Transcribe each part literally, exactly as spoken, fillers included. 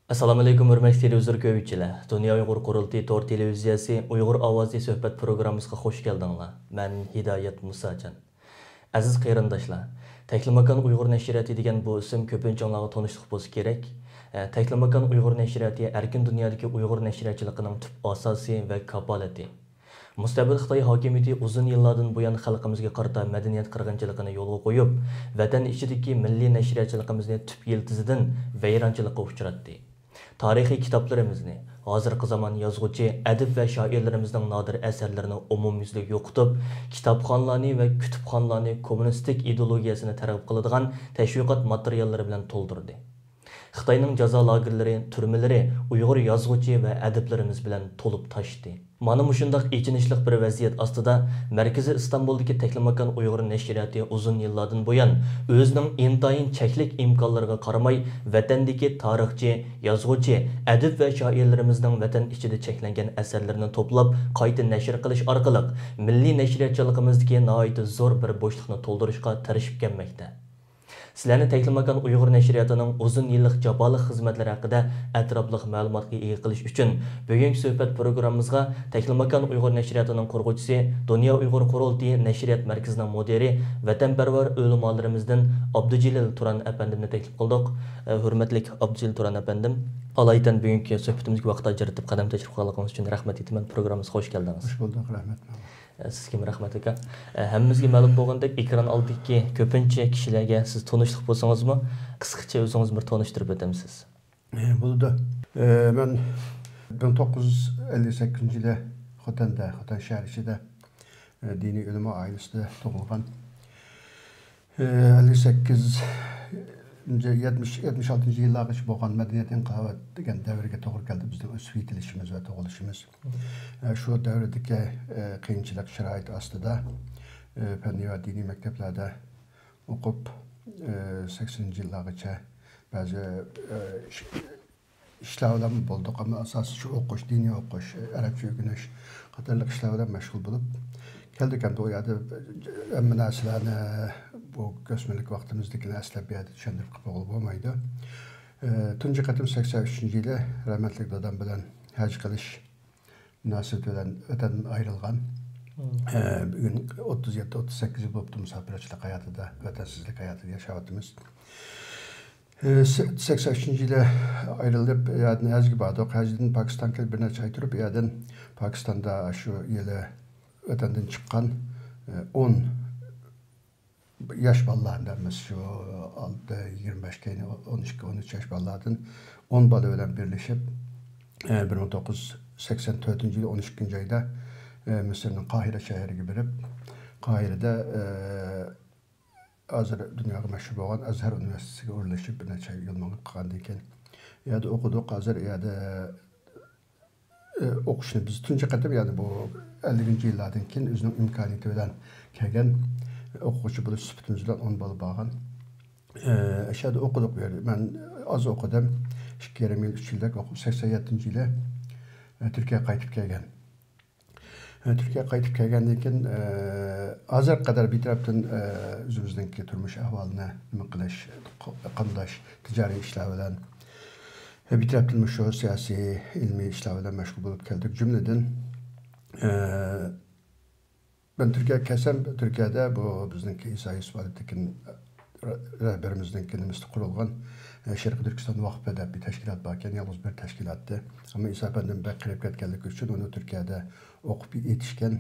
ئەسسالامۇئەلەيكۇم، ھۆرمەتلىك تېلېۋىزور كۆرگۈچىلەر! دۇنيا ئۇيغۇر قۇرۇلتىيى تور تېلېۋىزىيەسى ئۇيغۇر ئاۋازى سۆھبەت پروگراممىسىغا خوش كەلدىڭلار. مەن ھىدايەت مۇساجان. ئەزىز قېرىنداشلار، تەكلىماكان ئۇيغۇر نەشرىياتى دېگەن بۇ ئىسىم كۆپىنچىڭلارغا تونۇشلۇق بولسا كېرەك. ئە، تەكلىماكان ئۇيغۇر نەشرىياتى ئەركىن دۇنيادىكى ئۇيغۇر نەشرىياتچىلىقىنىڭ تۈپ ئاساسى ۋە كاپالىتى. مۇستەبىت خىتاي ھاكىمىيىتى ئۇزۇن يىللاردىن بۇيان خەلقىمىزگە قارىتا مەدەنىيەت قىرغىنچىلىقىنى يولغا قويۇپ، ۋەتەن ئىچىدىكى مىللىي نەشرىياتچىلىقىمىزنى تۈپ يىلتىزىدىن ۋەيرانچىلىققا ئۇچراتتى. تارىخىي كىتابلىرىمىزنى، ھازىرقى زامان يازغۇچى، ئەدىب ۋە شائىرلىرىمىزنىڭ نادىر ئەسەرلىرىنى ئومۇميۈزلۈك يوقىتىپ، كىتابخانىلارنى ۋە كۇتۇپخانىلارنى كوممۇنىستىك ئىدېئولوگىيەسىنى تەرغىب قىلىدىغان تەشۋىقات ماتېرىياللىرى بىلەن تولدۇردى. خىتاينىڭ جازا لاگېرلىرى، تۈرمىلىرى ئۇيغۇر يازغۇچى ۋە ئەدىبلىرىمىز بىلەن تولۇپ تاشتى. مانا مۇشۇنداق ئېچىنىشلىق بىر ۋەزىيەت ئاستىدا، مەركىزى ئىستانبۇلدىكى تەكلىماكان ئۇيغۇر نەشرىياتى ئۇزۇن يىللاردىن بۇيان ئۆزىنىڭ ئىنتايىن چەكلىك ئىمكانلىرىغا قارىماي، ۋەتەندىكى تارىخچى، يازغۇچى، ئەدىب ۋە شائىرلىرىمىزنىڭ ۋەتەن ئىچىدە چەكلەنگەن ئەسەرلىرىنى توپلاپ، قايتا نەشر قىلىش ئارقىلىق، مىللىي نەشرىياتچىلىقىمىزدىكى ناھايىتى زور بىر بوشلۇقنى تولدۇرۇشقا تىرىشىپ كەلمەكتە. سىلەرنى تەكلىماكان ئۇيغۇر نەشرىياتىنىڭ ئۇزۇن يىللىق جاپالىق خىزمەتلىرى ھەققىدە ئەتراپلىق مەلۇماتقا ئىگە قىلىش ئۈچۈن، بۈگۈنكى سۆھبەت پروگراممىمىزغا تەكلىماكان ئۇيغۇر نەشرىياتىنىڭ قۇرغۇچىسى، دۇنيا ئۇيغۇر قۇرۇلتىيى نەشرىيات مەركىزىنىڭ مۇدىرى، ۋەتەنپەرۋەر ئۆلىمالىرىمىزدىن ئابدۇجېلىل تۇران ئەپەندىمنى تەكلىپ قىلدۇق. ھۆرمەتلىك ئابدۇجېلىل تۇران ئەپەندىم، ئالايىتەن بۈگۈنكى سۆھبىتىمىزگە ۋاقىت ئاجرىتىپ قەدەم تەشرىپ قىلغانلىقىڭىز ئۈچۈن رەھمەت ئېيتىمەن. پروگراممىمىزغا خوش كەلدىڭىز. خوش بولدۇق، رەھمەت. ئە، سىزگىمۇ رەھمەت، ئاكا. ئە، ھەممىمىزگە مەلۇم بولغىنىدەك، ئېكران ئالدىدىكى كۆپىنچە كىشىلەرگە سىز تونۇشلۇق بولسىڭىزمۇ، قىسقىچە ئۆزىڭىزنى بىر تونۇشتۇرۇپ ئۆتەمسىز؟ ئە، بولىدۇ. ئە، مەن بىر مىڭ توققۇز يۈز ئەللىك سەككىزىنچى يىلى خوتەندە، خوتەن شەھىرى ئىچىدە، ئە، دىنىي ئۆلىما ئائىلىسىدە تۇغۇلغان. ئەللىك سەككىز، يەتمىش، يەتمىش ئالتىنچى يىللارغىچە بولغان مەدەنىيەت ئىنقىلابى دېگەن دەۋرگە توغرا كېلىدۇ بىزنىڭ ئۆسۈپ يېتىلىشىمىز ۋە تۇغۇلۇشىمىز. شۇ دەۋردىكى قىيىنچىلىق شارائىت ئاستىدا پەننىي ۋە دىنىي مەكتەپلەردە ئوقۇپ، سەكسىنىنچى يىللارغىچە بەزى ئىش-، ئىشلار بىلەن بولدۇق، ئەمما ئاساسىي شۇ ئوقۇش، دىنىي ئوقۇش، ئەرەبچە ئۆگىنىش قاتارلىق ئىشلار بىلەن مەشغۇل بولۇپ كەلدۇق. ئەمدى ئۇ يەردە ھەممە نەرسىلەرنى، بۇ ئۆسمۈرلۈك ۋاقتىمىزدىكىنى ئەسلەپ، بۇ يەردە چۈشەندۈرۈپ قىلىپ بولغىلى بولمايدۇ. ئە، تۇنجى قېتىم سەكسەن ئۈچىنچى يىلى رەھمەتلىك دادام بىلەن ھەج قىلىش مۇناسىۋىتى بىلەن ۋەتەندىن ئايرىلغان. ئە، بۈگۈن ئوتتۇز يەتتە، ئوتتۇز سەككىز يىل بوپتۇ مۇساپىرچىلىق ھاياتىدا، ۋەتەنسىزلىك ھاياتىدا ياشاۋاتىمىز. ئە، سەكسەن ئۈچىنچى يىلى ئايرىلىپ، ئۇ يەردىن ھەجگە باردۇق. ھەجدىن پاكىستانغا كېلىپ بىر نەچچە ئاي تۇرۇپ، ئۇ يەردىن پاكىستاندا شۇ يىلى ۋەتەندىن چىققان، ئە، ئون ياش بالىلار، ھەممىسى شۇ ئالتە، يىگىرمە بەش، كەينى ئون ئىككى، ئون ئۈچ ياش بالىلاردىن ئون بالا بىلەن بىرلىشىپ، ئە، بىر مىڭ توققۇز يۈز سەكسەن تۆتىنچى يىلى ئون ئىككىنچى ئايدا، ئە، مىسىرنىڭ قاھىرە شەھىرىگە بېرىپ، قاھىرىدە، ئە، ھازىر دۇنياغا مەشھۇر بولغان ئەزھەر ئۇنىۋېرسىتېتىغا ئورۇنلىشىپ، بىر نەچچە يىل ماڭىپ قالغاندىن كېيىن، ئۇ يەردە ئوقۇدۇق. ھازىر ئۇ يەردە، ئە، ئوقۇشنى بىز تۇنجى قېتىم، يەنى بۇ ئەللىكىنچى يىللاردىن كېيىن ئۆزىنىڭ ئىمكانىيىتى بىلەن كەلگەن ئوقۇغۇچى بولۇش سۈپىتىمىز بىلەن ئون بالا بارغان. ئە، ئاشۇ يەردە ئوقۇدۇق بۇ يەردە. مەن ئاز ئوقۇدۇم. ئىككى يېرىم يىل، ئۈچ يىلدەك ئوقۇپ، سەكسەن يەتتىنچى يىلى، ئە، تۈركىيەگە قايتىپ كەلگەن. ئە، تۈركىيەگە قايتىپ كەلگەندىن كېيىن، ئە، ھازىرغا قەدەر بىر تەرەپتىن، ئە، ئۆزىمىزنىڭكى تۇرمۇش ئەھۋالىنى نېمە قىلىش، قامداش، تىجارىي ئىشلار بىلەن، ئە، بىر تەرەپتىن مۇشۇ سىياسىي، ئىلمىي ئىشلار بىلەن مەشغۇل بولۇپ كەلدۇق. جۈملىدىن، ئە، مەن تۈركىيەگە كەلسەم، تۈركىيەدە بۇ بىزنىڭكى ئىسا يۈسۈپ ئالىتېكىن رەھبىرىمىزنىڭكى نېمىسىدە قۇرۇلغان، ئە، شەرقىي تۈركىستان ۋەقپى دەپ بىر تەشكىلات باركەن، يالغۇز بىر تەشكىلاتتى. ئەمما ئىسا ئەپەندىم بەك قېرىپ كەتكەنلىكى ئۈچۈن ئۇنى تۈركىيەدە ئوقۇپ يېتىشكەن،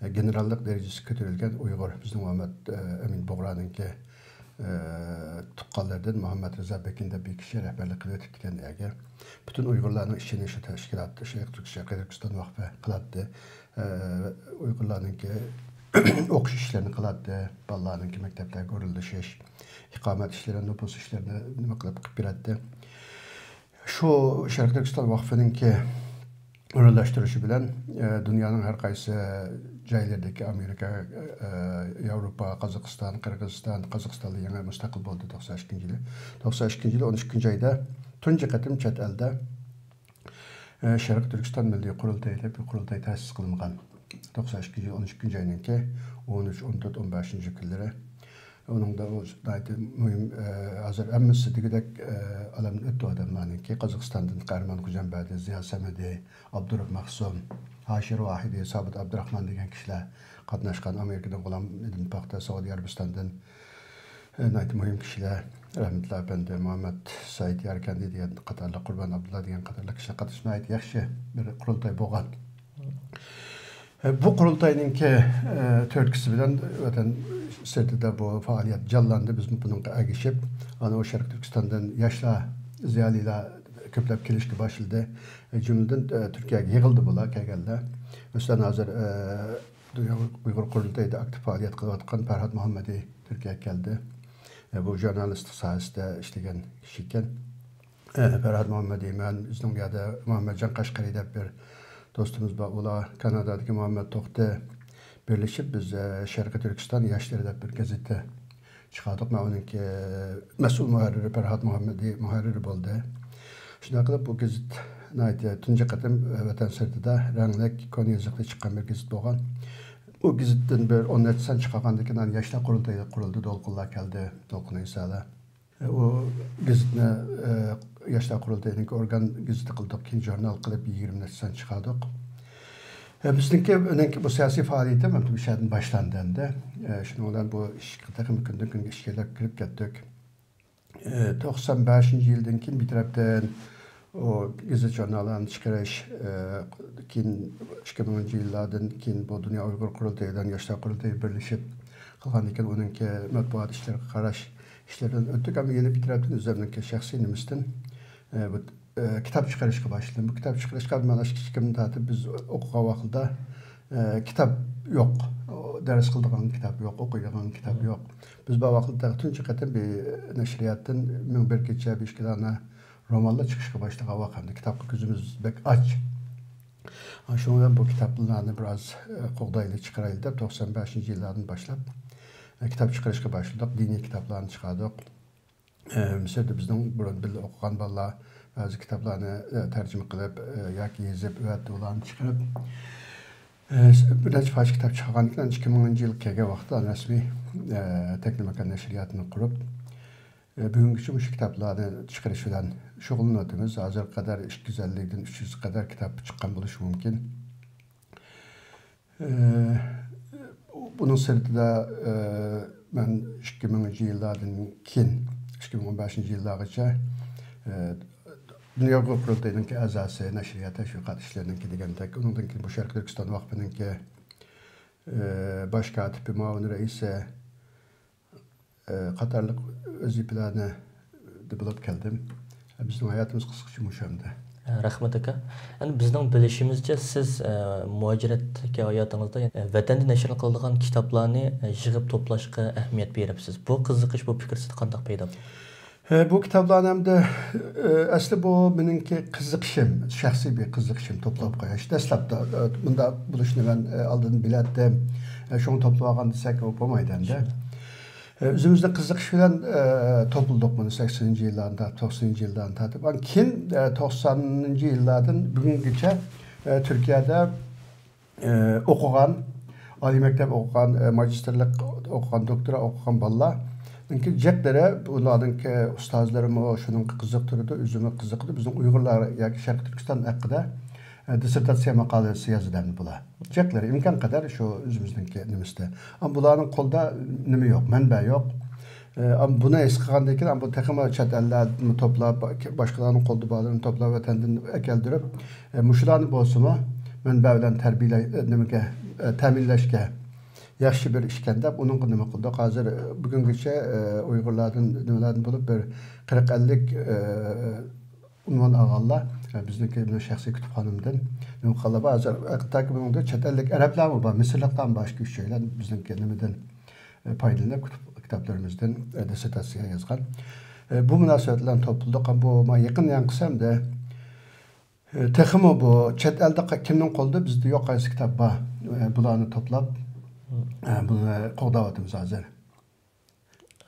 ئە، گېنېراللىق دەرىجىسىگە كۆتۈرۈلگەن ئۇيغۇر، بىزنىڭ مۇھەممەد، ئە، ئەمىن بۇغرانىڭكى، ئە، تۇغقانلىرىدىن مۇھەممەد رىزا بېكىن دەپ بىر كىشى رەھبەرلىك قىلىۋېتىپتىكەن ئەگەر. پۈتۈن ئۇيغۇرلارنىڭ ئىشىنى شۇ تەشكىلات، شەرقىي تۈرك-، شەرقىي تۈركىستان ۋەقپى قىلاتتى. ئە، ئۇيغۇرلارنىڭكى ئوقۇش ئىشلىرىنى قىلاتتى، بالىلارنىڭكى مەكتەپلەرگە ئورۇنلىشىش، ئىقامەت ئىشلىرى، نوپۇس ئىشلىرىنى نېمە قىلىپ، قىلىپ بېرەتتى. شۇ شەرقىي تۈركىستان ۋەقفىنىڭكى ئورۇنلاشتۇرۇشى بىلەن، ئە، دۇنيانىڭ ھەر قايسى جايلىرىدىكى ئامېرىكا، ئە، ياۋروپا، قازاقىستان، قىرغىزىستان، قازاقىستاندا يېڭى مۇستەقىل بولدى توقسان ئىككىنچى يىلى. توقسان ئىككىنچى يىلى ئون ئىككىنچى ئايدا تۇنجى قېتىم چەت ئەلدە ئە، شەرقىي تۈركىستان مىللىي قۇرۇلتىيى دەپ بىر قۇرۇلتاي تەسىس قىلىنغان. توقسان ئىككىنچى يىل ئون ئىككىنچى ئاينىڭكى ئون ئۈچ، ئون تۆت، ئون بەشىنچى كۈنلىرى. ئۇنىڭدا ئۇ ناھايىتى مۇھىم، ئە، ھازىر ھەممىسى دېگۈدەك، ئە، ئالەمدىن ئۆتتى ئادەملەرنىڭكى. قازاقىستاندىن قەھرىمان خوجامبەردى، زىيا سەمەدى، ئابدۇرەئۇپ مەخسۇم، ھاشىر ۋاھىدى، سابىت ئابدۇراخمان دېگەن كىشىلەر قاتناشقان. ئامېرىكىدىن غۇلام ئىبن پاختا، سەئۇدى ئەرەبىستاندىن، ئە، ناھايىتى مۇھىم كىشىلەر، رەھمەتۇللا ئەپەندى، مۇھەممەد سەئىد ياركەندى دېگەن قاتارلىق، قۇربان ئابدۇللا دېگەن قاتارلىق كىشىلەر قاتنىشىپ ناھايىتى ياخشى بىر قۇرۇلتاي بولغان. بۇ قۇرۇلتاينىڭكى، ئە، تۈرتكىسى بىلەن ۋەتەن سىرتىدا بۇ پائالىيەت جانلاندى. بىزمۇ بۇنىڭغا ئەگىشىپ، ئانا ئۇ شەرقىي تۈركىستاندىن ياشلار، زىيالىيلار كۆپلەپ كېلىشكە باشلىدى. ئە، جۈملىدىن، ئە، تۈركىيەگە يىغىلدى بۇلار كەلگەنلەر. مەسىلەن، ھازىر، ئە، دۇنيا ئۇيغۇر قۇرۇلتىيىدا ئاكتىپ پائالىيەت قىلىۋاتقان پەرھات مۇھەممەدى تۈركىيەگە كەلدى. ئە، بۇ ژۇرنالىستىك ساھەسىدە ئىشلىگەن كىشى ئىكەن. ئە، پەرھات مۇھەممەدى، مەن، بىزنىڭ يەردە مۇھەممەتجان قەشقەرى دەپ بىر دوستىمىز بار. ئۇلار كانادادىكى مۇھەممەت توختى بىرلىشىپ، بىز، ئە، شەرقىي تۈركىستان ياشلىرى دەپ بىر گېزىتى چىقاردۇق. مەن ئۇنىڭكى مەسئۇل مۇھەررىرى پەرھات مۇھەممەدى مۇھەررىرى بولدى. شۇنداق قىلىپ بۇ گېزىت ناھايىتى تۇنجى قېتىم، ئە، ۋەتەن سىرتىدا رەڭلىك كونا يېزىقتا چىققان بىر گېزىت بولغان. ئۇ گېزىتتىن بىر ئون نەچچە سان چىقارغاندىن كېيىن، ئانا ياشلار قۇرۇلتىيى قۇرۇلدى، دولقۇنلار كەلدى، دولقۇن ئىنسانلار. ئۇ گېزىتنى، ئە، ياشلار قۇرۇلتىيىنىڭكى ئورگان گېزىتى قىلدۇق، كېيىن ژۇرنال قىلىپ يىگىرمە نەچچە سان چىقاردۇق. ئە، بىزنىڭكى، ئۇنىڭكى بۇ سىياسىي پائالىيىتى مانا بۇ شەھەردىن باشلاندى ئەمدى. ئە، شۇنىڭ بىلەن بۇ ئىش تېخىمۇ كۈندىن كۈنگە ئىچكىرىلەپ كىرىپ كەتتۇق. ئە، توقسان بەشىنچى يىلدىن كېيىن بىر تەرەپتىن ئۇ گېزىت ژۇرناللارنى چىقىرىش، ئە، كېيىن ئىككى مىڭىنچى يىللاردىن كېيىن بۇ دۇنيا ئۇيغۇر قۇرۇلتىيى بىلەن ياشلار قۇرۇلتىيى بىرلىشىپ قىلغاندىن كېيىن ئۇنىڭكى مەتبۇئات ئىشلىرىغا قاراش ئىشلىرىدىن ئۆتتۇق. ئەمما يەنە بىر تەرەپتىن ئۆزۈمنىڭكى شەخسىي نېمىسىدىن، ئە، بۇ، ئە، كىتاب چىقىرىشقا باشلىدىم. بۇ كىتاب چىقىرىشقا مانا شۇ كىچىكىمدىن تارتىپ بىز ئوقۇغان ۋاقىتتا، ئە، كىتاب يوق. دەرس قىلىدىغان كىتاب يوق، ئوقۇيدىغان كىتاب يوق. بىز بار ۋاقىتتا تۇنجى قېتىم بىر نەشرىياتتىن مىڭ بىر كېچە، بىر ئىككى دانە رومانلار چىقىشقا باشلىغان ۋاقىتتا كىتابقا كۆزىمىز بەك ئاچ. شۇنىڭ بىلەن بۇ كىتابلارنى بىراز، ئە، قوغدايلى، چىقىرايلى دەپ توقسان بەشىنچى يىللاردىن باشلاپ، ئە، كىتاب چىقىرىشقا باشلىدۇق. دىنىي كىتابلارنى چىقاردۇق. ئە، مىسىردا بىزنىڭ بۇرۇن بىللە ئوقۇغان بالىلار بەزى كىتابلارنى، ئە، تەرجىمە قىلىپ، ئە، ياكى يېزىپ ئەۋەتتى، ئۇلارنى چىقىرىپ، ئە، بىر نەچچە پارچە كىتاب چىقارغاندىن كېيىن، ئىككى مىڭىنچى يىل كەلگەن ۋاقىتتا رەسمىي، ئە، تەكلىماكان نەشرىياتىنى قۇرۇپ، ئە، بۈگۈنگىچە مۇشۇ كىتابلارنى چىقىرىش بىلەن شۇغۇللىنىۋاتىمىز. ھازىرغا قەدەر ئىككى يۈز ئەللىكتىن ئۈچ يۈزگە قەدەر كىتاب چىققان بولۇشى مۇمكىن. ئە، بۇنىڭ سىرتىدا، ئە، مەن ئىككى مىڭىنچى يىللاردىن كېيىن، ئىككى مىڭ ئون بەشىنچى يىللارغىچە، ئە، دۇنيا ئۇيغۇر قۇرۇلتىيىنىڭكى ئەزاسى، نەشرىيات تەشۋىقات ئىشلىرىنىڭكى دېگەندەك، ئۇنىڭدىن كېيىن بۇ شەرقىي تۈركىستان ۋەقپىنىڭكى، ئە، باش كاتىپى، مۇئاۋىن رەئىسى، ئە، قاتارلىق ۋەزىپىلەردە بولۇپ كەلدىم. بىزنىڭ ھاياتىمىز قىسقىچە مۇشۇ ئەمدى. رەھمەت ئاكا. ئەمدى بىزنىڭ بىلىشىمىزچە، سىز، ئە، مۇھاجىرەتتىكى ھاياتىڭىزدا، ئە، ۋەتەندە نەشر قىلىدىغان كىتابلارنى، ئە، يىغىپ توپلاشقا ئەھمىيەت بېرىپسىز. بۇ قىزىقىش، بۇ پىكىر سىزدە قانداق پەيدا بولدى؟ ئە، بۇ كىتابلارنى ئەمدى، ئە، ئەسلى بۇ مېنىڭكى قىزىقىشىم، شەخسىي بىر قىزىقىشىم توپلاپ قويۇش. دەسلەپتە، ئە، مۇنداق بولۇشىنى مەن، ئە، ئالدىن بىلەتتىم. ئە، شۇڭا توپلاۋالغان دېسەك، ئۇ بولمايدۇ ئەمدى. ئۆزىمىزنىڭ قىزىقىشى بىلەن، ئە، توپلىدۇق بۇنى سەكسىنىنچى يىللاردىن تارتىپ، توقسىنىنچى يىللاردىن تارتىپ. ئاندىن كېيىن، ئە، توقسانىنچى يىللاردىن بۈگۈنگىچە، ئە، تۈركىيەدە، ئە، ئوقۇغان، ئالىي مەكتەپ ئوقۇغان، ئە، ماگىستىرلىق ئوقۇغان، دوكتورا ئوقۇغان بالىلارنىڭكى جىقلىرى، بۇلارنىڭكى ئۇستازلىرىمۇ شۇنىڭغا قىزىقتۇرىدۇ، ئۆزىمۇ قىزىقىدۇ. بىزنىڭ ئۇيغۇرلار ياكى شەرقىي تۈركىستان ھەققىدە، ئە، دىسسېرتاتسىيە ماقالىسى يازىدۇ بۇلار. جىقلىرى ئىمكان قەدەر شۇ ئۆزىمىزنىڭكى نېمىسىدە. ئەمما بۇلارنىڭ قولىدا نېمە يوق، مەنبە يوق. ئە، ئەمما بۇنى ھېس قىلغاندىن كېيىن، ئەمما بۇ تېخىمۇ چەت ئەللەردىن توپلاپ، باشقىلارنىڭ قولىدا بارلىرىنى توپلاپ، ۋەتەندىن ئەكەلدۈرۈپ، ئە، مۇشۇلارنى بولسىمۇ مەنبە بىلەن تەربىيەلەش، ئە، نېمىگە، ئە، تەمىنلەشكە ياخشى بىر ئىشكەن دەپ، ئۇنىڭغا نېمە قىلدۇق. ھازىر، ئە، بۈگۈنگىچە، ئە، ئۇيغۇرلاردىن، نېمىلەردىن بولۇپ بىر قىرىق ئەللىك، ئە، ئۇنۋان ئالغانلار، ئە، بىزنىڭكى مۇنۇ شەخسىي كۇتۇپخانىمدىن نېمە قىلغانلار بار. ھازىر ھەقىقەتەنكى بۇنىڭدا چەت ئەللىك ئەرەبلەرمۇ بار، مىسىرلىقلارمۇ بار، ئىككى ئۈچەيلەن بىزنىڭكى نېمىدىن، ئە، پايدىلىنىپ كۇتۇپ-، كىتابلىرىمىزدىن، ئە، دىسسېرتاتسىيە يازغان. ئە، بۇ مۇناسىۋەت بىلەن توپلىدۇق. بۇ ما يېقىن يانقىسى ئەمدى، ئە، تېخىمۇ بۇ چەت ئەلدە قا-، كىمنىڭ قولىدا بىزدە يوق قايسى كىتاب بار، ئە، بۇلارنى توپلاپ، ئە، بۇنى قوغداۋاتىمىز ھازىر.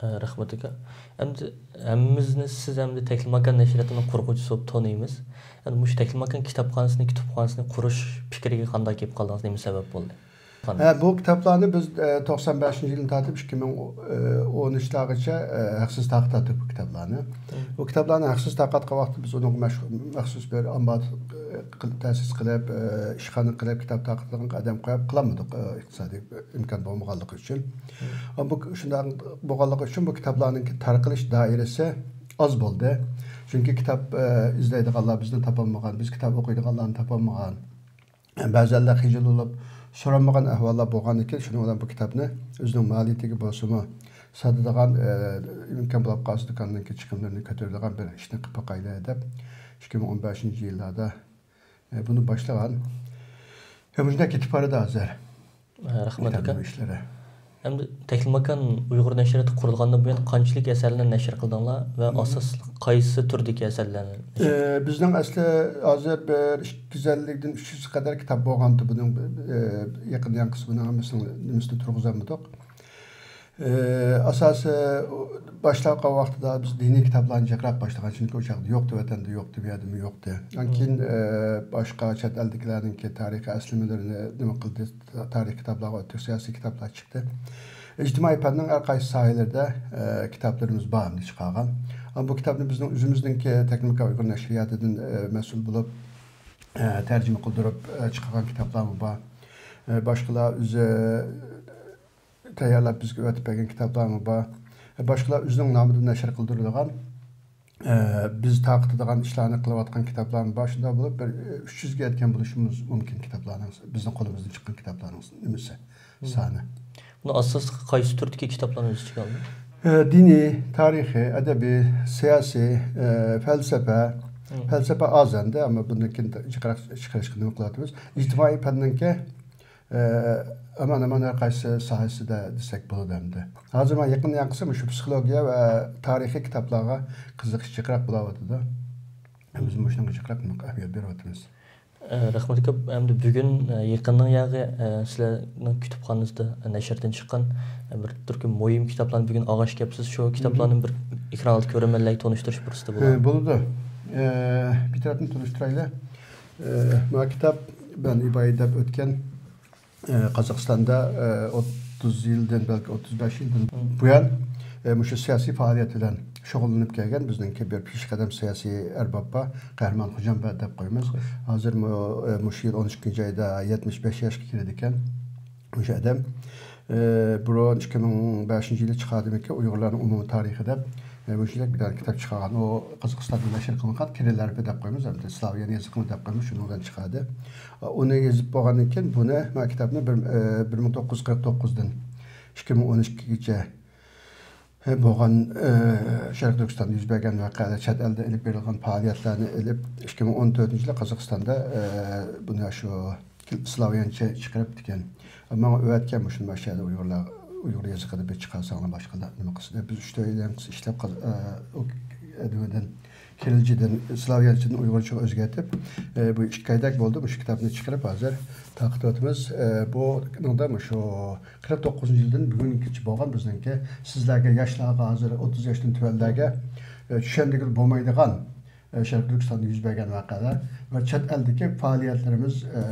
ئە، رەھمەت ئاكا. ئەمدى ھەممىمىزنى سىز ئەمدى تەكلىماكان نەشرىياتىنىڭ قۇرغۇچىسى بولۇپ تونۇيمىز. ئەمدى مۇشۇ تەكلىماكان كىتابخانىسىنى، كۇتۇپخانىسىنى قۇرۇش پىكرىگە قانداق كېلىپ قالدىڭىز؟ نېمە سەۋەب بولدى؟ ھە، بۇ كىتابلارنى بىز، ئە، توقسان بەشىنچى يىلدىن تارتىپ ئىككى مىڭ ئون ئۈچلەرگىچە، ئە، ھەقسىز تارقىتاتتۇق بۇ كىتابلارنى. بۇ كىتابلارنى ھەقسىز تارقاتقان ۋاقىتتا بىز ئۇنىڭغا مەش-، مەخسۇس بىر ئامبار، ئە، قىل-، تەسىس قىلىپ، ئە، ئىشخانا قىلىپ، كىتاب تارقىتىدىغان ئادەم قويۇپ قىلالمىدۇق، ئە، ئىقتىسادىي ئىمكان بولمىغانلىقى ئۈچۈن. بۇ، شۇنداق بولغانلىقى ئۈچۈن بۇ كىتابلارنىڭ تارقىلىش دائىرىسى ئاز بولدى. چۈنكى كىتاب، ئە، ئىزدەيدىغانلار بىزنى تاپالمىغان، بىز كىتاب ئوقۇيدىغانلارنى تاپالمىغان. بەزەنلەر خىجىل بولۇپ، سورالمىغان ئەھۋاللار بولغاندىكىن، شۇنىڭ بىلەن بۇ كىتابنى ئۆزىنىڭ مالىيىتىگە بولسىمۇ، ساتىدىغان، ئە، ئىمكان بولۇپ قالسا، دۇكاننىڭكى چىقىملىرىنى كۆتۈرىدىغان بىر ئىشنى قىلىپ باقايلى دەپ، ئىككى مىڭ ئون بەشىنچى يىللاردا، ئە، بۇنى باشلىغان. ھە، مۇشۇنداق كېتىپ بارىدۇ ھازىر. ھە، رەھمەت ئاكا. كىتابنىڭ ئىشلىرى. ئەمدى تەكلىماكان ئۇيغۇر نەشرىياتى قۇرۇلغاندىن بۇيان قانچىلىك ئەسەرلەرنى نەشر قىلدىڭلار ۋە ئاساسلىق قايسى تۈردىكى ئەسەرلەرنى نەشر ئە، بىزنىڭ ئەسلى ھازىر بىر ئىككى يۈز ئەللىكتىن ئۈچ يۈز قەدەر كىتاب بولغانتى بۇنىڭ، ئە، يېقىندا ياڭقىسى بۇنىڭ ھەممىسىنىڭ نېمىسىنى تۇرغۇزالمىدۇق. ئە، ئاساسى، باشلانغان ۋاقتىدا بىز دىنىي كىتابلارنى جىقراق باشلىغان، چۈنكى ئۇ چاغدا يوقتى، ۋەتەندە يوقتى، بۇ يەردىمۇ يوقتى. ئاندىن كېيىن، ئە، باشقا چەت ئەلدىكىلەرنىڭكى تارىخىي ئەسلىمىلىرىنى نېمە قىلدى، تارىخىي كىتابلارغا ئۆتتۇق، سىياسىي كىتابلار چىقتى. ئىجتىمائىي پەننىڭ ھەر قايسى ساھەلىرىدە، ئە، كىتابلىرىمىز بار ئەمدى چىقارغان. ئەمما بۇ كىتابنى بىزنىڭ ئۆزىمىزنىڭكى تەكلىماكان ئۇيغۇر نەشرىياتىدىن، ئە، مەسئۇل بولۇپ، ئە، تەرجىمە قىلدۇرۇپ، ئە، چىقارغان كىتابلارمۇ بار. ئە، باشقىلار ئۆزى تەييارلاپ بىزگە ئەۋەتىپ بەرگەن كىتابلارمۇ بار. ئە، باشقىلار ئۆزىنىڭ نامىدىن نەشر قىلدۇرىدىغان، ئە، بىز تارقىتىدىغان ئىشلارنى قىلىۋاتقان كىتابلارمۇ بار. شۇنداق بولۇپ، بىر، ئە، ئۈچ يۈزگە يەتكەن بولۇشىمىز مۇمكىن كىتابلارنىڭ، بىزنىڭ قولىمىزدىن چىققان كىتابلارنىڭ نېمىسى، سانى. بۇنى ئاساسلىقى قايسى تۈردىكى كىتابلارنى ئۆز ئىچىگە ئالدى؟ ئە، دىنىي، تارىخىي، ئەدەبىي، سىياسىي، ئە، پەلسەپە. پەلسەپە ئاز ئەمدى، ئەمما بۇندىن كېيىن جىقراق چىقىرىشقا نېمە قىلىۋاتىمىز. ئىجتىمائىي پەننىڭكى، ئە، ئامان-ئامان ھەر قايسى ساھەسىدە دېسەك بولىدۇ ئەمدى. ھازىر مانا يېقىندا ياڭقىسى مۇشۇ پسىخولوگىيە ۋە تارىخىي كىتابلارغا قىزىقىش جىقراق بولاۋاتىدۇ. بىز مۇشۇنىڭغا جىقراق ئەھمىيەت بېرىۋاتىمىز. ئە، رەھمەت كۆپ. ئەمدى بۈگۈن، ئە، يېقىننىڭ ياغى، ئە، سىلەرنىڭ كۈتۈپخانىسىدا، ئە، نەشردىن چىققان، ئە، بىر تۈركۈم مۇھىم كىتابلارنى بۈگۈن ئالغاچ كەپسىز. شۇ كىتابلارنى بىر ئېكران ئالدىدا كۆرۈرمەنلەرگە تونۇشتۇرۇش پۇرسىتى بولار. ئە، بولىدۇ. ئە، بىر تەرەپتىن تونۇشتۇرايلى. ئە، ما كىتاب بەن ئىبايە دەپ ئۆتكەن، ئە، قازاقىستاندا، ئە، ئوتتۇز يىلدىن، بەلكى ئوتتۇز بەش يىلدىن بۇيان، ئە، مۇشۇ سىياسىي پائالىيەت بىلەن شۇغۇللىنىپ كەلگەن بىزنىڭكى بىر پېشقەدەم سىياسىي ئەرباب بار، قەھرىمان خوجامبەت دەپ قويىمىز. ھازىرمۇ، ئە، مۇشۇ يىل ئون ئىككىنچى ئايدا يەتمىش بەش ياشقا كىرىدىكەن مۇشۇ ئادەم. ئە، بۇرۇن ئىككى مىڭ بەشىنچى يىلى چىقاردىمىكىن ئۇيغۇرلارنىڭ ئومۇمىي تارىخى دەپ، ئە، مۇشۇنداق بىر دانە كىتاب چىقارغان. ئۇ قازاقىستاندا نەشر قىلىنغان كىرىلەربى دەپ قويىمىز، ئەمدى سلاۋيان يېزىقىمۇ دەپ قويىمىز، شۇنىڭ بىلەن چىقاردى. ئۇنى يېزىپ بولغاندىن كېيىن بۇنى، مانا كىتابنى بىر، ئە، بىر مىڭ توققۇز يۈز قىرىق توققۇزدىن ئىككى مىڭ ئون ئىككىگىچە، ئە، بولغان، ئە، شەرقىي تۈركىستاندا يۈز بەرگەن ۋەقەلەر، چەت ئەلدە ئېلىپ بېرىلغان پائالىيەتلەرنى ئېلىپ، ئىككى مىڭ ئون تۆتىنچى يىلى قازاقىستاندا، ئە، بۇنى شۇ سلاۋيانچە چىقىرىپتىكەن. ماڭا ئۆتكەن مۇشۇ ماشىنىدا ئۇيغۇرلار، ئۇيغۇر يېزىقىدا بىر چىقارساڭلار باشقىلار نېمە قىلسۇن دەپ، بىز ئۈچ تۆت يىلدىن ئىشلەپ قاز-، ئە، ئۇ ئەدىبىدىن، كىرىلچىدىن، سلاۋيانچىدىن ئۇيغۇرچىغا ئۆزگەرتىپ، ئە، بۇ ئىككى ئايدەك بولدى. مۇشۇ كىتابنى چىقىرىپ ھازىر تارقىتىۋاتىمىز. ئە، بۇنىڭدا مۇشۇ قىرىق توققۇزىنچى يىلدىن بۈگۈنگىچە بولغان بىزنىڭكى سىزلەرگە، ياشلارغا، ھازىر ئوتتۇز ياشتىن تۆۋەنلەرگە، ئە، چۈشەندۈرگىلى بولمايدىغان ئە، شەرقىي تۈركىستاندا يۈز بەرگەن ۋەقەلەر ۋە چەت ئەلدىكى پائالىيەتلىرىمىز، ئە،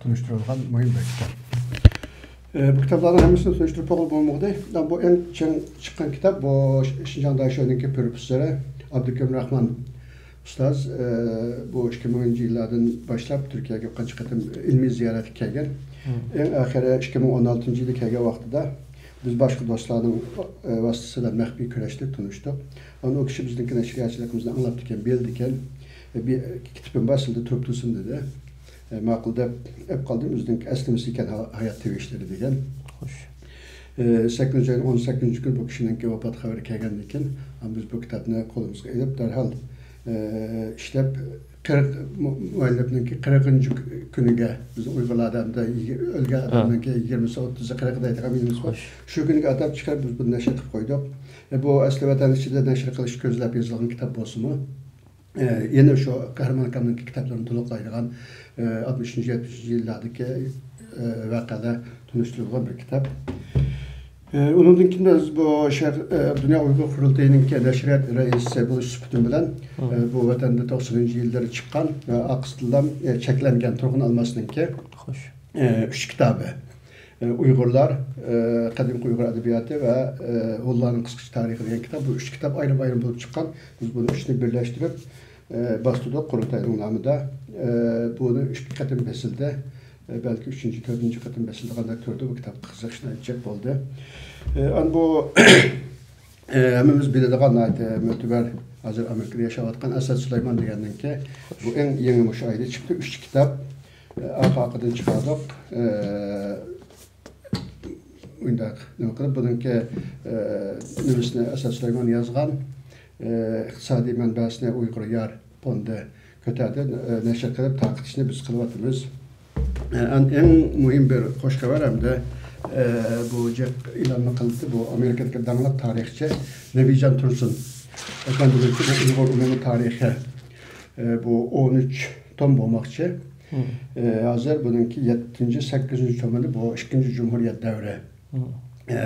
تونۇشتۇرۇلغان مۇھىم بىر كىتاب. ئە، بۇ كىتابلارنىڭ ھەممىسىنى تونۇشتۇرۇپ بولغىلى بولمىغۇدى. بۇ ئەڭ چىڭ چىققان كىتاب، بۇ ش-، شىنجاڭ داشۆنىڭكى پروفېسسورى ئابدۇكېرىم راخمان ئۇستاز، ئە، بۇ ئىككى مىڭىنچى يىللاردىن باشلاپ تۈركىيەگە بىر قانچە قېتىم ئىلمىي زىيارەتكە كەلگەن. ئەڭ ئاخىرى ئىككى مىڭ ئون ئالتىنچى يىلى كەلگەن ۋاقتىدا بىز باشقا دوستلارنىڭ، ئە، ۋاسىتىسى بىلەن مەخپىي كۆرۈشتۇق، تونۇشتۇق. ئاندىن ئۇ كىشى بىزنىڭكى نەشرىياتچىلىقىمىزنى ئاڭلاپتىكەن، بىلىدىكەن. بىر كىتابىم بار سىلىدە تۇرۇپتۇ سىن دېدى. ئە، ماقۇل دەپ ئەپ قالدىم. ئۆزىنىڭ ئەسلىمىسى ئىكەن، ھا-، ھايات تىۋىشلىرى دېگەن. خوش. ئە، سەككىزىنچى ئاينىڭ ئون سەككىزىنچى كۈنى بۇ كىشىنىڭكى ۋاپات خەۋىرى كەلگەندىن كېيىن، بىز بۇ كىتابنى قولىمىزغا ئېلىپ، دەرھال، ئە، ئىشلەپ، قىرىق، مۇ-، مۇئەللىپنىڭكى قىرىقىنچى كۈنىگە، بىز ئۇيغۇرلاردا ئەمدى يىگ-، ئۆلگەن ئادەمنىڭكى يىگىرمىسى، ئوتتۇزى، قىرىقى دەيدىغان مىللىتىمىز بار. خوش. شۇ كۈنىگە ئاتاپ چىقىرىپ، بىز بۇنى نەشر قىلىپ قويدۇق. ئە، بۇ ئەسلى ۋەتەن ئىچىدە نەشر قىلىش كۆزلەپ يېزىلغان كىتاب بولسىمۇ، ئە، يەنە شۇ قەھرىمان ئاكامنىڭكى كىتابلىرىنى تولۇقلايدىغان، ئە، ئاتمىشىنچى، يەتمىشىنچى يىللاردىكى، ئە، ۋەقەلەر تونۇشتۇرۇلغان بىر كىتاب. ئە، ئۇنىڭدىن كېيىن بىز بۇ شەرق-، ئە، دۇنيا ئۇيغۇر قۇرۇلتىيىنىڭكى نەشرىيات رەئىسى بولۇش سۈپىتىم بىلەن، ئە، بۇ ۋەتەندە توقسىنىنچى يىللىرى چىققان ۋە ئارقىسىدىنلا، ئە، چەكلەنگەن تۇرغۇن ئالماسنىڭكى، خوش. ئە، ئۈچ كىتابى. ئۇيغۇرلار، ئە، قەدىمكى ئۇيغۇر ئەدەبىياتى ۋە، ئە، ھونلارنىڭ قىسقىچە تارىخى دېگەن كىتاب. بۇ ئۈچ كىتاب ئايرىم-ئايرىم بولۇپ چىققان. بىز بۇنى ئۈچىنى بىرلەشتۈرۈپ، ئە، باستۇردۇق قۇرۇلتاينىڭ نامىدا. ئە، بۇنى ئىككى قېتىم بېسىلدى. ئە، بەلكى ئۈچىنچى، تۆتىنچى قېتىم بېسىلىدىغاندەك تۇرىدۇ. بۇ كىتاب قىزىقىشنى ئېيتچاق بولدى. ئە، ئەمما بۇ، ئە، ھەممىمىز بىلىدىغان ناھايىتى مۆتىبەر، ھازىر ئامېرىكىدا ياشاۋاتقان ئەسئەت سۇلايمان دېگەننىڭكى، بۇ ئەڭ يېڭى مۇشۇ ئايدا چىقتى، ئۈچ كىتاب. ئە، ئارقا-ئارقىدىن چىقاردۇق. ئە، ئۇنداق نېمە قىلىپ، بۇنىڭكى، ئە، نېمىسىنى ئەسئەت سۇلايمان يازغان، ئە، ئىقتىسادىي مەنبەسىنى ئۇيغۇر يار فوندى كۆتەردى، ئە، نەشر قىلىپ تارقىتىشنى بىز قىلىۋاتىمىز. ئە، ئەن-، ئەڭ مۇھىم بىر خوش خەۋەر ھەمدە، ئە، بۇ جەپ ئېلاننى قىلدى. بۇ ئامېرىكىدىكى داڭلىق تارىخچى نەبىجان تۇرسۇن ئەپەندىمىزنىڭ ئۇيغۇر ئومۇمىي تارىخى، ئە، بۇ ئون ئۈچ توم بولماقچى. ئە، ھازىر بۇنىڭكى يەتتىنچى، سەككىزىنچى تومىنى بۇ ئىككىنچى جۇمھۇرىيەت دەۋرى، ئە،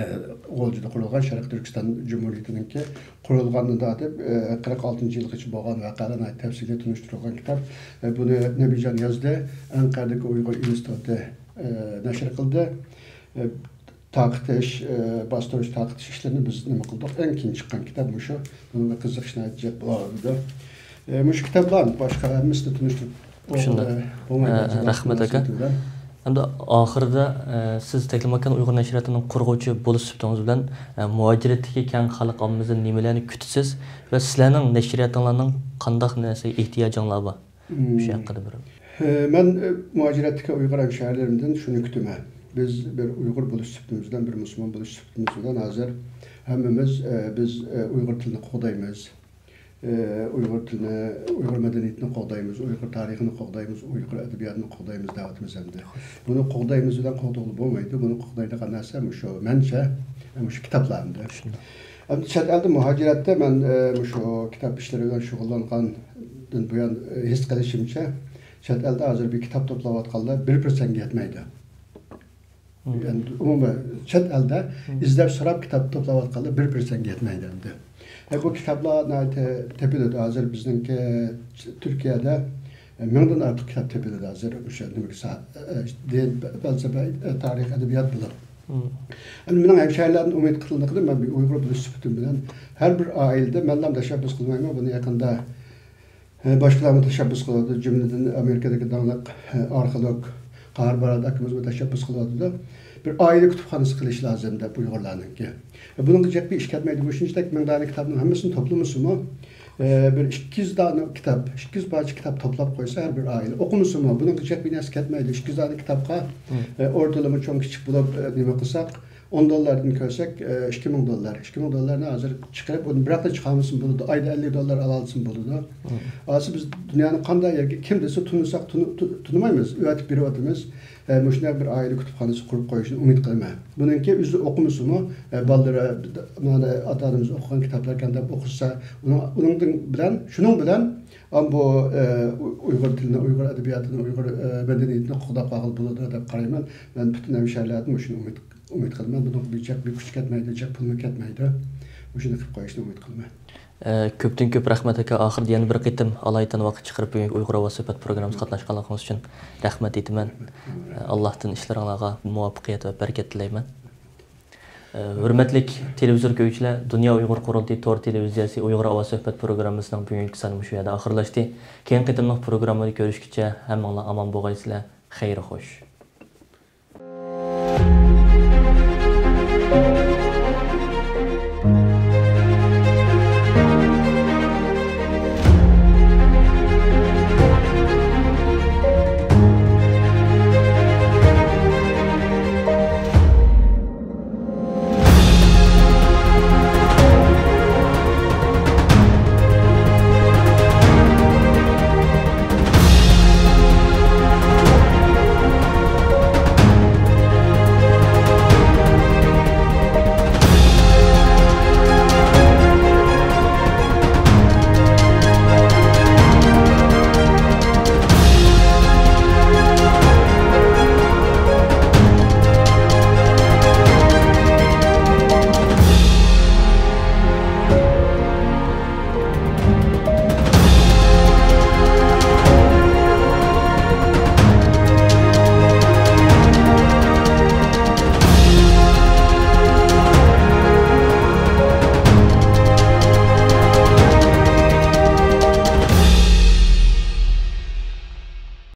غۇلجىدا قۇرۇلغان شەرقىي تۈركىستان جۇمھۇرىيىتىنىڭكى قۇرۇلغاندىن تارتىپ، ئە، قىرىق ئالتىنچى يىلغىچە بولغان ۋەقەلەر ناھايىتى تەپسىلىي تونۇشتۇرۇلغان كىتاب. ئە، بۇنى نەبىجان يازدى، ئەنقەردىكى ئۇيغۇر ئىنستىتۇتى، ئە، نەشر قىلدى. ئە، تارقىتىش، ئە، باستۇرۇش، تارقىتىش ئىشلىرىنى بىز نېمە قىلدۇق؟ ئەڭ كېيىن چىققان كىتاب مۇشۇ. بۇنىڭغا قىزىقىش ناھايىتى جىق بولىدۇ. ئە، مۇشۇ كىتابلار باشقا ھەممىسىنى تونۇشتۇرۇپ شۇنداق. بولمايدۇ. ئە، رەھمەت ئاكا. مۇناسىۋىتى بىلەن. ئەمدى ئاخىرىدا، ئە، سىز تەكلىماكان ئۇيغۇر نەشرىياتىنىڭ قۇرغۇچى بولۇش سۈپىتىڭىز بىلەن، ئە، مۇھاجىرەتتىكى كەڭ خەلق ئاممىسىدىن نېمىلەرنى كۈتىسىز ۋە سىلەرنىڭ نەشرىياتىڭلارنىڭ قانداق نەرسىگە ئېھتىياجىڭلار بار؟ مۇشۇ ھەققىدە بىر. ئە، مەن، ئە، مۇھاجىرەتتىكى ئۇيغۇر ھەمشەھەرلىرىمدىن شۇنى كۈتىمەن. بىز بىر ئۇيغۇر بولۇش سۈپىتىمىز بىلەن، بىر مۇسۇلمان بولۇش سۈپىتىمىز بىلەن ھازىر ھەممىمىز، ئە، بىز، ئە، ئۇيغۇر تىلىنى قوغدايمىز. ئە، ئۇيغۇر تىلىنى، ئۇيغۇر مەدەنىيىتىنى قوغدايمىز، ئۇيغۇر تارىخىنى قوغدايمىز، ئۇيغۇر ئەدەبىياتىنى قوغدايمىز دەۋاتىمىز ئەمدى. بۇنى قوغدايمىز بىلەن قوغدىغىلى بولمايدۇ. بۇنى قوغدايدىغان نەرسە مۇشۇ، مەنچە، مۇشۇ كىتابلار ئەمدى. شۇنداق. ئەمدى چەت ئەلدە مۇھاجىرەتتە مەن، ئە، مۇشۇ كىتاب ئىشلىرى بىلەن شۇغۇللانغاندىن بۇيان، ئە، ھېس قىلىشىمچە، چەت ئەلدە ھازىر بىر كىتاب توپلاۋاتقانلار بىر پىرسەنتكە يەتمەيدۇ. ئەمدى ئومۇمەن چەت ئەلدە ئىزدەپ سوراپ كىتاب توپلاۋاتقانلار بىر پىرسەنتكە يەتمەيدۇ ئەمدى. ئە، بۇ كىتابلار ناھايىتى تېپىلىدۇ. ھازىر بىزنىڭكى تۈركىيەدە، ئە، مىڭدىن ئارتۇق كىتاب تېپىلىدۇ ھازىر ئوشۇ نېمىگە سا-، ئە، دىن، پەلسەپە، ئە، تارىخ، ئەدەبىيات بولۇپ. ئەمدى مېنىڭ ھەمشەھەرلەردىن ئۈمىد قىلىدىغىنىم، مەن بىر ئۇيغۇر بولۇش سۈپىتىم بىلەن ھەر بىر ئائىلىدە، مەنلا تەشەببۇس قىلمايمەن، بۇنى يېقىندا ئە، باشقىلارمۇ تەشەببۇس قىلىۋاتىدۇ. جۈملىدىن ئامېرىكىدىكى داڭلىق، ئە، ئارخېئولوگ قاھار بارات ئاكىمىزمۇ تەشەببۇس قىلىۋاتىدۇ. بىر ئائىلە كۇتۇپخانىسى قىلىش لازىم دەپ ئۇيغۇرلارنىڭكى. ئە، بۇنىڭغا جىق بىر ئىش كەتمەيدۇ. مۇشۇنچىلىك مىڭ دانە كىتابنىڭ ھەممىسىنى توپلىمىسىمۇ، ئە، بىر ئىككى يۈز دانە كىتاب، ئىككى يۈز پارچە كىتاب توپلاپ قويسا ھەر بىر ئائىلە ئوقۇمىسىمۇ، بۇنىڭغا جىق بىر نەرسە كەتمەيدۇ. ئىككى يۈز دانە كىتابقا، ئە، ئورتىلىما چوڭ كىچىك بولۇپ، ئە، نېمە قىلساق، ئون دوللاردىن كۆرسەك، ئە، ئىككى مىڭ دوللار. ئىككى مىڭ دوللارنى ھازىر چىقىرىپ، ئۇنى بىراقلا چىقارمىسىمۇ بولىدۇ. ئايدا ئەللىك دوللار ئالالىسىمۇ بولىدۇ. ھازىر بىز دۇنيانىڭ قانداق يېرىگە كىم دېسە تونۇساق، تونۇ-، تو-، تونۇمايمىز. ئۆتۈپ بېرىۋاتىمىز. ئە، مۇشۇنداق بىر ئائىلە كۇتۇپخانىسى قۇرۇپ قويۇشىنى ئۈمىد قىلىمەن. بۇنىڭكى ئۆزى ئوقۇمىسىمۇ، ئە، بالىلىرى، مانا ئاتا-ئانىمىز ئوقۇغان كىتابلاركەن دەپ ئوقۇسا، ئۇنىڭ، ئۇنىڭدىن بىلەن، شۇنىڭ بىلەن ئام بۇ، ئە، ئۇ-، ئۇيغۇر تىلىنى، ئۇيغۇر ئەدەبىياتىنى، ئۇيغۇر، ئە، مەدەنىيىتىنى قوغداپ قالغىلى بولىدۇ دەپ قارايمەن. مەن پۈتۈن ھەمشەھەرلەردىن مۇشۇنى ئۈمىد ئۈمىد قىلىمەن، بۇنىڭغا بىر جىق بىر كۈچ كەتمەيدۇ، جىق پۇلمۇ كەتمەيدۇ. مۇشۇنى قىلىپ قويۇشنى ئۈمىد قىلىمەن. ئە، كۆپتىن كۆپ رەھمەت ئاكا، ئاخىرىدا يەنە بىر قېتىم ئالايىتەن ۋاقىت چىقىرىپ بۈگۈنكى ئۇيغۇر ئاۋازى سۆھبەت پروگراممىسىغا قاتناشقانلىقىڭىز ئۈچۈن رەھمەت ئېيتىمەن. ئە، ئاللاھتىن ئىشلىرىڭلارغا مۇۋەپپەقىيەت ۋە بەرىكەت تىلەيمەن. ئە، ھۆرمەتلىك تېلېۋىزور كۆرگۈچىلەر، دۇنيا ئۇيغۇر قۇرۇلتىيى تور تېلېۋىزىيەسى ئۇيغۇر ئاۋازى سۆھبەت پروگراممىسىنىڭ بۈگۈنكى سانى مۇشۇ يەردە ئاخىرلاشتى. كېيىنكى قېتىملىق پروگراممىدا كۆرۈشكىچە ھەممىڭلار ئامان بولغايسىلەر. خەير خوش.